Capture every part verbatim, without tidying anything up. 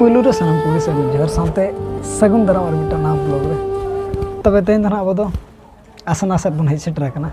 ᱯᱩᱭᱞᱩ ᱨᱮ ᱥᱟᱱᱟᱢ ᱠᱚᱜᱮ ᱥᱟᱹᱜᱩᱱ ᱡᱚᱦᱟᱨ ᱥᱟᱶᱛᱮ ᱥᱟᱹᱜᱩᱱ ᱫᱟᱨᱟᱢ ᱟᱨ ᱢᱤᱫᱴᱟᱝ ᱱᱟᱣᱟ ᱵᱞᱚᱜ ᱨᱮ᱾ ᱛᱚᱵᱮ ᱛᱮᱦᱮᱧ ᱫᱚ ᱱᱟᱦᱟᱜ ᱟᱵᱚ ᱫᱚ ᱟᱥᱱᱟ ᱥᱮᱫ ᱵᱚᱱ ᱦᱮᱡ ᱥᱮᱴᱮᱨ ᱟᱠᱟᱱᱟ᱾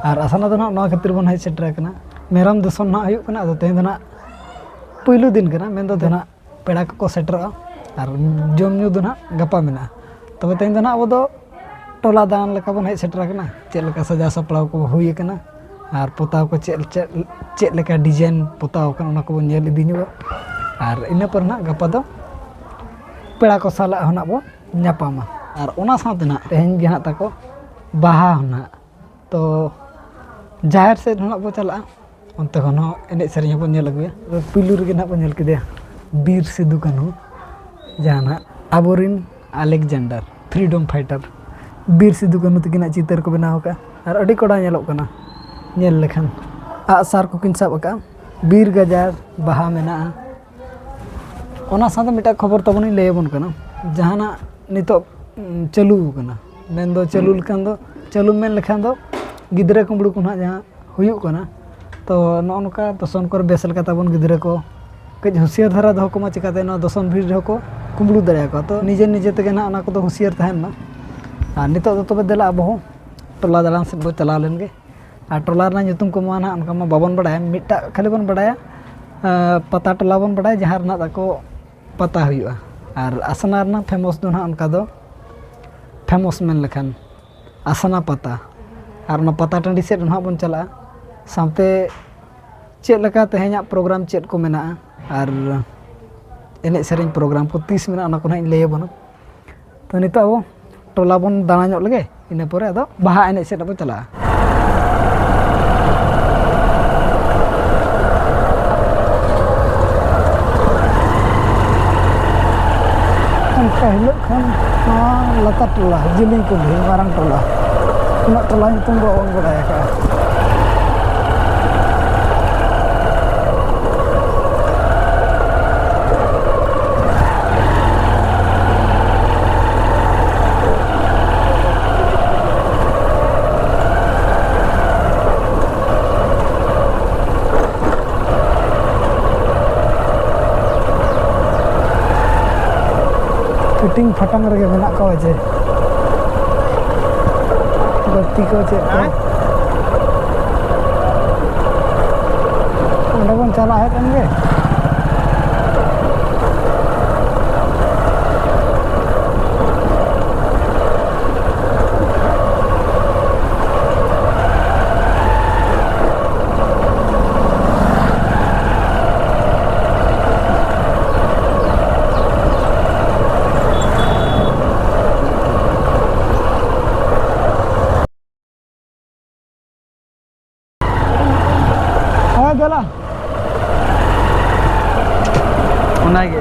ᱟᱨ ᱟᱥᱱᱟ ᱫᱚ ᱱᱟᱦᱟᱜ ᱱᱚᱣᱟ ᱠᱷᱟᱹᱛᱤᱨ ᱵᱚᱱ ᱦᱮᱡ ᱥᱮᱴᱮᱨ ᱟᱠᱟᱱᱟ, ᱢᱮᱨᱚᱢ ᱫᱤᱥᱚᱢ ᱱᱟᱦᱟᱜ ᱦᱩᱭᱩᱜ ᱠᱟᱱᱟ᱾ ᱟᱫᱚ ᱛᱮᱦᱮᱧ ᱫᱚ ᱱᱟᱦᱟᱜ ᱯᱩᱭᱞᱩ ᱫᱤᱱ ᱠᱟᱱᱟ, ᱢᱮᱱᱫᱚ ᱫᱚ ᱱᱟᱦᱟᱜ ᱯᱮᱲᱟ ᱠᱚᱠᱚ ᱥᱮᱴᱮᱨᱚᱜᱼᱟ ᱟᱨ ᱡᱚᱢ ᱧᱩ ᱫᱚ ᱱᱟᱦᱟᱜ ᱜᱟᱯᱟ ᱢᱮᱱᱟᱜᱼᱟ᱾ ᱛᱚᱵᱮ ᱛᱮᱦᱮᱧ ᱫᱚ ᱱᱟᱦᱟᱜ ᱟᱵᱚ ᱫᱚ ᱴᱚᱞᱟ ᱫᱟᱬᱟᱱ ᱞᱮᱠᱟ ᱵᱚᱱ ᱦᱮᱡ ᱥᱮᱴᱮᱨ ᱟᱠᱟᱱᱟ᱾ ᱪᱮᱫ ᱞᱮᱠᱟ ᱥᱟᱡᱟᱣ ᱥᱟᱯᱲᱟᱣ ᱠᱚ ᱦᱩᱭ ᱟᱠᱟᱱᱟ ᱟᱨ ᱯᱚᱛᱟᱣ ᱠᱚ ᱪᱮᱫ ᱪᱮᱫ ᱪᱮᱫ ᱞᱮᱠᱟ ᱰᱤᱡᱟᱭᱤᱱ ᱯᱚᱛᱟᱣ ᱟᱠᱟᱱᱟ, ᱚᱱᱟ ᱠᱚᱵᱚᱱ ᱧᱮᱞ ᱤᱫᱤ ᱧᱚᱜᱟ᱾ ᱟᱨ ᱤᱱᱟᱹ ᱯᱚᱨᱮ ᱱᱟᱦᱟᱜ ᱜᱟᱯᱟ ᱫᱚ ᱯᱮᱲᱟ ᱠᱚ ᱥᱟᱞᱟᱜ ᱦᱚᱸ ᱱᱟᱦᱟᱜ ᱵᱚᱱ ᱧᱟᱯᱟᱢᱟ᱾ ᱟᱨ ᱚᱱᱟ ᱥᱟᱶᱛᱮ ᱱᱟᱦᱟᱜ ᱛᱮᱦᱮᱧ ᱜᱮ ᱱᱟᱦᱟᱜ ᱛᱟᱠᱚ ᱵᱟᱦᱟ ᱦᱚᱸ ᱱᱟᱦᱟᱜ, ᱛᱚ ᱡᱟᱦᱮᱨ ᱥᱮᱫ ᱦᱚᱸ ᱱᱟᱦᱟᱜ ᱵᱚ ᱪᱟᱞᱟᱜᱼᱟ, ᱚᱱᱛᱮ ᱠᱷᱚᱱ ᱦᱚᱸ ᱮᱱᱮᱡ ᱥᱮᱨᱮᱧ ᱦᱚᱸᱵᱚᱱ ᱧᱮᱞ ᱟᱹᱜᱩᱭᱟ᱾ ᱯᱩᱭᱞᱩ ᱨᱮᱜᱮ ᱱᱟᱦᱟᱜ ᱵᱚᱱ ᱧᱮᱞ ᱠᱮᱫᱮᱭᱟ ᱵᱤᱨ ᱥᱤᱫᱩ ᱠᱟᱹᱱᱦᱩ, ᱡᱟᱦᱟᱸ ᱱᱟᱦᱟᱜ ᱟᱵᱚᱨᱮᱱ ᱟᱞᱮᱠᱡᱟᱱᱰᱟᱨ ᱯᱷᱨᱤᱰᱚᱢ ᱯᱷᱟᱭᱴᱟᱨ ᱵᱤᱨ ᱥᱤᱫᱩ ᱠᱟᱹᱱᱦᱩ ᱛᱟᱹᱠᱤᱱᱟᱜ ᱪᱤᱛᱟᱹᱨ ᱠᱚ ᱵᱮᱱᱟᱣ ᱟᱠᱟᱫᱼᱟ᱾ ᱟᱨ ᱟᱹᱰᱤ ᱠᱚᱰᱟ ᱧᱮᱞᱚᱜ ᱠᱟᱱᱟ ᱧᱮᱞ ᱞᱮᱠᱷᱟᱱ, ᱟᱜᱼᱥᱟᱨ ᱠᱚᱠᱤᱱ ᱥᱟᱵ ᱟᱠᱟᱫᱼᱟ, ᱵᱤᱨ ᱜᱟᱡᱟᱲ, ᱵᱟᱦᱟ ᱢᱮᱱᱟᱜᱼᱟ᱾ ᱚᱱᱟ ᱥᱟᱶᱛᱮ ᱢᱤᱫᱴᱟᱝ ᱠᱷᱚᱵᱚᱨ ᱛᱟᱵᱚᱱᱤᱧ ᱞᱟᱹᱭ ᱟᱵᱚᱱ ᱠᱟᱱᱟ, ᱡᱟᱦᱟᱱᱟᱜ ᱱᱤᱛᱚᱜ ᱩᱸ, ᱪᱟᱹᱞᱩ ᱟᱠᱟᱱᱟ, ᱢᱮᱱᱫᱚ ᱪᱟᱹᱞᱩ ᱞᱮᱠᱷᱟᱱ ᱫᱚ, ᱪᱟᱹᱞᱩ ᱢᱮᱱ ᱞᱮᱠᱷᱟᱱ ᱫᱚ ᱜᱤᱫᱽᱨᱟᱹ ᱠᱩᱢᱵᱽᱲᱩ ᱠᱚ ᱱᱟᱦᱟᱜ ᱡᱟᱦᱟᱸ ᱦᱩᱭᱩᱜ ᱠᱟᱱᱟ᱾ ᱛᱚ ᱱᱚᱜᱼᱚ ᱱᱚᱝᱠᱟ ᱫᱚᱥᱚᱱ ᱠᱚᱨᱮ ᱵᱮᱥ ᱞᱮᱠᱟ ᱛᱟᱵᱚᱱ ᱜᱤᱫᱽᱨᱟᱹ ᱠᱚ ᱠᱟᱹᱡ ᱦᱩᱸᱥᱤᱭᱟᱹᱨ ᱫᱷᱟᱨᱟ ᱫᱚᱦᱚ ᱠᱚᱢᱟ, ᱪᱤᱠᱟᱛᱮ ᱱᱚᱣᱟ ᱫᱚᱥᱚᱱ ᱵᱷᱤᱲ ᱨᱮᱦᱚᱸ ᱠᱚ ᱠᱩᱢᱵᱽᱲᱩ ᱫᱟᱲᱮᱭᱟᱠᱚᱣᱟ᱾ ᱛᱚ ᱱᱤᱡᱮ ᱱᱤᱡᱮ ᱛᱮᱜᱮ ᱱᱟᱦᱟᱜ ᱚᱱᱟ ᱠᱚᱫᱚ ᱦᱩᱸᱥᱤᱭᱟᱹᱨ ᱛᱟᱦᱮᱱ ᱢᱟ᱾ ᱟᱨ ᱱᱤᱛᱚᱜ ᱫᱚ ᱛᱚᱵᱮ ᱫᱮᱞᱟ ᱟᱵᱚ ᱦᱚᱸ ᱴᱚᱞᱟ ᱫᱟᱬᱟᱱ ᱥᱮᱫ ᱵᱚ ᱪᱟᱞᱟᱣ ᱞᱮᱱ ᱜᱮ᱾ ᱟᱨ ᱴᱚᱞᱟ ᱨᱮᱱᱟᱜ ᱧᱩᱛᱩᱢ ᱠᱚᱢᱟ ᱱᱟᱦᱟᱜ ᱚᱱᱠᱟ ᱢᱟ ᱵᱟᱵᱚᱱ ᱵᱟᱲᱟᱭᱟ, ᱢᱤᱫᱴᱟᱜ ᱠᱷᱟᱹᱞᱤ ᱵᱚᱱ ᱵᱟᱲᱟᱭᱟ, ᱟᱸ, ᱯᱟᱛᱟ ᱴᱚᱞᱟ ᱵᱚᱱ ᱵᱟᱲᱟᱭᱟ, ᱡᱟᱦᱟᱸ ᱨᱮᱱᱟᱜ ᱛᱟᱠᱚ ᱯᱟᱛᱟ ᱦᱩᱭᱩᱜᱼᱟ᱾ ᱟᱨ ᱟᱥᱱᱟ ᱨᱮᱱᱟᱜ ᱯᱷᱮᱢᱟᱥ ᱫᱚ ᱱᱟᱦᱟᱜ ᱚᱱᱠᱟ ᱫᱚ, ᱯᱷᱮᱢᱟᱥ ᱢᱮᱱ ᱞᱮᱠᱷᱟᱱ ᱟᱥᱱᱟ ᱯᱟᱛᱟ᱾ ᱟᱨ ᱚᱱᱟ ᱯᱟᱛᱟ ᱴᱟᱺᱰᱤ ᱥᱮᱫ ᱱᱟᱦᱟᱜ ᱵᱚᱱ ᱪᱟᱞᱟᱜᱼᱟ᱾ ᱥᱟᱶᱛᱮ ᱪᱮᱫ ᱞᱮᱠᱟ ᱛᱮᱦᱮᱧᱟᱜ ᱯᱨᱳᱜᱨᱟᱢ ᱪᱮᱫ ᱠᱚ ᱢᱮᱱᱟᱜᱼᱟ ᱟᱨ ᱮᱱᱮᱡ ᱥᱮᱨᱮᱧ ᱯᱨᱳᱜᱨᱟᱢ ᱠᱚ ᱛᱤᱥ ᱢᱮᱱᱟᱜᱼᱟ, ᱚᱱᱟ ᱠᱚ ᱱᱟᱦᱟᱜ ᱤᱧ ᱞᱟᱹᱭ ᱟᱵᱚᱱᱟ᱾ ᱛᱚ ᱱᱤᱛᱚᱜ ᱟᱵᱚ ᱴᱚᱞᱟ ᱵᱚᱱ ᱫᱟᱬᱟ ᱧᱚᱜ ᱞᱮᱜᱮ, ᱤᱱᱟᱹ ᱯᱚᱨᱮ ᱟᱫᱚ ᱵᱟᱦᱟ ᱮᱱᱮᱡ ᱥᱮᱫ ᱵᱚ ᱪᱟᱞᱟᱜᱼᱟ᱾ ᱚᱱᱠᱟ ᱦᱤᱞᱳᱜ ᱠᱷᱚᱱ ᱱᱚᱣᱟ ᱞᱟᱛᱟᱨ ᱴᱚᱞᱟ, ᱡᱤᱞᱤᱧ ᱠᱩᱞᱦᱤ, ᱢᱟᱨᱟᱝ ᱴᱚᱞᱟ, ᱩᱱᱟᱹᱜ ᱴᱚᱞᱟ ᱧᱩᱛᱩᱢ ᱫᱚ ᱵᱟᱵᱚᱱ ᱵᱟᱰᱟᱭ ᱟᱠᱟᱫᱼᱟ᱾ ᱴᱤᱝ ᱯᱷᱟᱴᱟᱝ ᱨᱮᱜᱮ ᱢᱮᱱᱟᱜ ᱠᱚᱣᱟ ᱡᱮ ᱵᱟᱹᱛᱤ ᱠᱚ ᱪᱮᱫ ᱠᱚ᱾ ᱚᱸᱰᱮ ᱵᱚᱱ ᱪᱟᱞᱟᱣ ᱦᱮᱡ ᱞᱮᱱ ᱜᱮ᱾ ᱦᱮᱸ, ᱫᱮᱞᱟ᱾ ᱚᱱᱟᱜᱮ᱾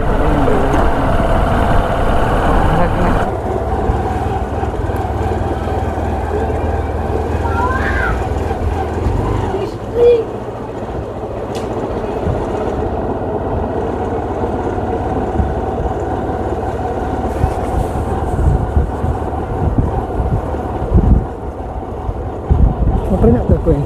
ᱯᱷᱳᱴᱳ ᱧᱚᱜ ᱠᱟᱠᱚᱣᱟᱹᱧ᱾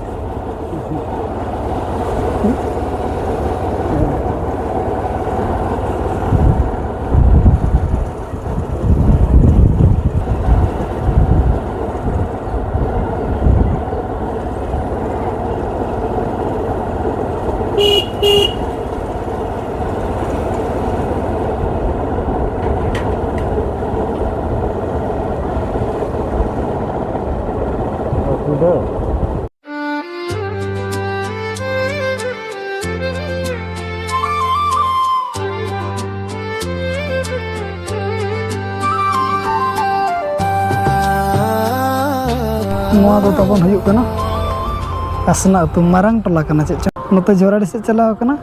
ᱱᱚᱣᱟ ᱫᱚ ᱛᱟᱵᱚᱱ ᱦᱩᱭᱩᱜ ᱠᱟᱱᱟ ᱦᱟᱥᱱᱟ ᱟᱹᱛᱩ, ᱢᱟᱨᱟᱝ ᱴᱚᱞᱟ ᱠᱟᱱᱟ᱾ ᱪᱮᱫ ᱪᱚᱝ ᱱᱚᱛᱮ ᱡᱷᱚᱨᱟᱰᱤ ᱥᱮᱫ ᱪᱟᱞᱟᱣ ᱠᱟᱱᱟ,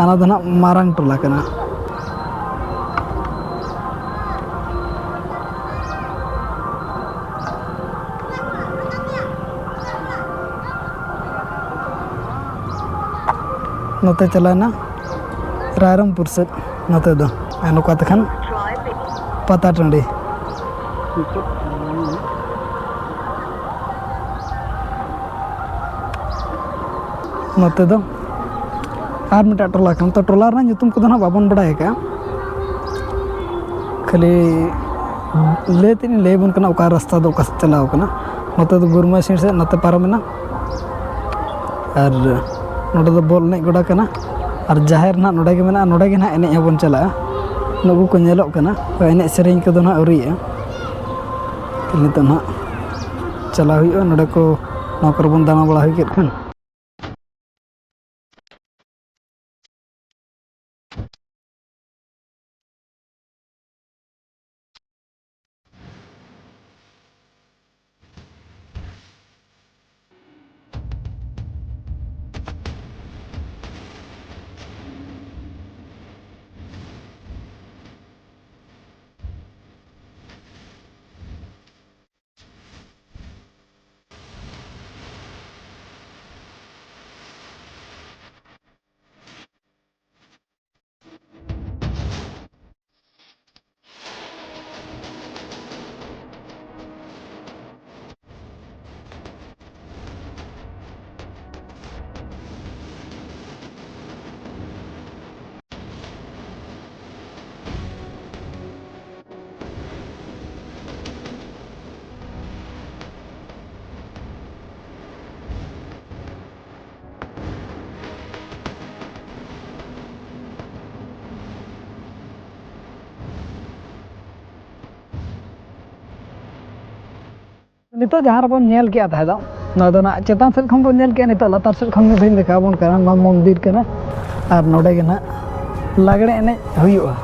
ᱚᱱᱟ ᱫᱚ ᱱᱟᱜ ᱢᱟᱨᱟᱝ ᱴᱚᱞᱟ ᱠᱟᱱᱟ᱾ ᱱᱚᱛᱮ ᱪᱟᱞᱟᱣᱮᱱᱟ ᱨᱟᱭᱨᱚᱝᱯᱩᱨ ᱥᱮᱫ, ᱱᱚᱛᱮ ᱫᱚ᱾ ᱟᱨ ᱱᱚᱝᱠᱟ ᱛᱮᱠᱷᱟᱱ ᱯᱟᱛᱟ ᱴᱟᱺᱰᱤ᱾ ᱱᱚᱛᱮ ᱫᱚ ᱟᱨ ᱢᱤᱫᱴᱟᱝ ᱴᱚᱞᱟ ᱠᱟᱱᱟ, ᱛᱚ ᱴᱚᱞᱟ ᱨᱮᱱᱟᱜ ᱧᱩᱛᱩᱢ ᱠᱚᱫᱚ ᱱᱟᱦᱟᱜ ᱵᱟᱵᱚᱱ ᱵᱟᱲᱟᱭ ᱟᱠᱟᱫᱼᱟ᱾ ᱠᱷᱟᱹᱞᱤ ᱞᱟᱹᱭ ᱛᱮᱫ ᱤᱧ ᱞᱟᱹᱭ ᱟᱵᱚᱱ ᱠᱟᱱᱟ ᱚᱠᱟ ᱨᱟᱥᱛᱟ ᱫᱚ ᱚᱠᱟ ᱥᱮᱫ ᱪᱟᱞᱟᱣ ᱠᱟᱱᱟ᱾ ᱱᱚᱛᱮ ᱫᱚ ᱜᱩᱨᱢᱟᱹ ᱥᱤᱸᱲ ᱥᱮᱫ ᱱᱚᱛᱮ ᱯᱟᱨᱚᱢ ᱮᱱᱟ᱾ ᱟᱨ ᱱᱚᱰᱮ ᱫᱚ ᱵᱚᱞ ᱮᱱᱮᱡ ᱜᱚᱰᱟ ᱠᱟᱱᱟ᱾ ᱟᱨ ᱡᱟᱦᱮᱨ ᱱᱟᱦᱟᱜ ᱱᱚᱰᱮ ᱜᱮ ᱢᱮᱱᱟᱜᱼᱟ, ᱱᱚᱰᱮ ᱜᱮ ᱱᱟᱦᱟᱜ ᱮᱱᱮᱡ ᱦᱚᱸᱵᱚᱱ ᱪᱟᱞᱟᱜᱼᱟ᱾ ᱱᱩᱠᱩ ᱠᱚ ᱧᱮᱞᱚᱜ ᱠᱟᱱᱟ, ᱛᱚ ᱮᱱᱮᱡ ᱥᱮᱨᱮᱧ ᱠᱚᱫᱚ ᱱᱟᱦᱟᱜ ᱟᱹᱣᱨᱤᱭᱟᱜᱼᱟ᱾ ᱛᱚ ᱱᱤᱛᱚᱜ ᱱᱟᱦᱟᱜ ᱪᱟᱞᱟᱣ ᱦᱩᱭᱩᱜᱼᱟ, ᱱᱚᱰᱮ ᱠᱚ, ᱱᱚᱣᱟ ᱠᱚᱨᱮ ᱵᱚᱱ ᱫᱟᱬᱟ ᱵᱟᱲᱟ ᱦᱩᱭ ᱠᱮᱫ ᱠᱷᱟᱱ᱾ ᱱᱤᱛᱚᱜ ᱡᱟᱦᱟᱸ ᱨᱮᱵᱚᱱ ᱧᱮᱞ ᱠᱮᱜᱼᱟ ᱛᱟᱦᱮᱸ ᱫᱚ, ᱱᱚᱣᱟ ᱫᱚ ᱱᱟᱜ ᱪᱮᱛᱟᱱ ᱥᱮᱫ ᱠᱷᱚᱱ ᱵᱚᱱ ᱧᱮᱞ ᱠᱮᱜᱼᱟ, ᱱᱤᱛᱚᱜ ᱞᱟᱛᱟᱨ ᱥᱮᱫ ᱠᱷᱚᱱ ᱜᱮ ᱵᱟᱹᱧ ᱫᱮᱠᱷᱟᱣ ᱟᱵᱚᱱ ᱠᱟᱱᱟ᱾ ᱱᱚᱣᱟ ᱢᱚᱱᱫᱤᱨ ᱠᱟᱱᱟ ᱟᱨ ᱱᱚᱰᱮ ᱜᱮ ᱱᱟᱜ ᱞᱟᱜᱽᱲᱮ ᱮᱱᱮᱡ ᱦᱩᱭᱩᱜᱼᱟ᱾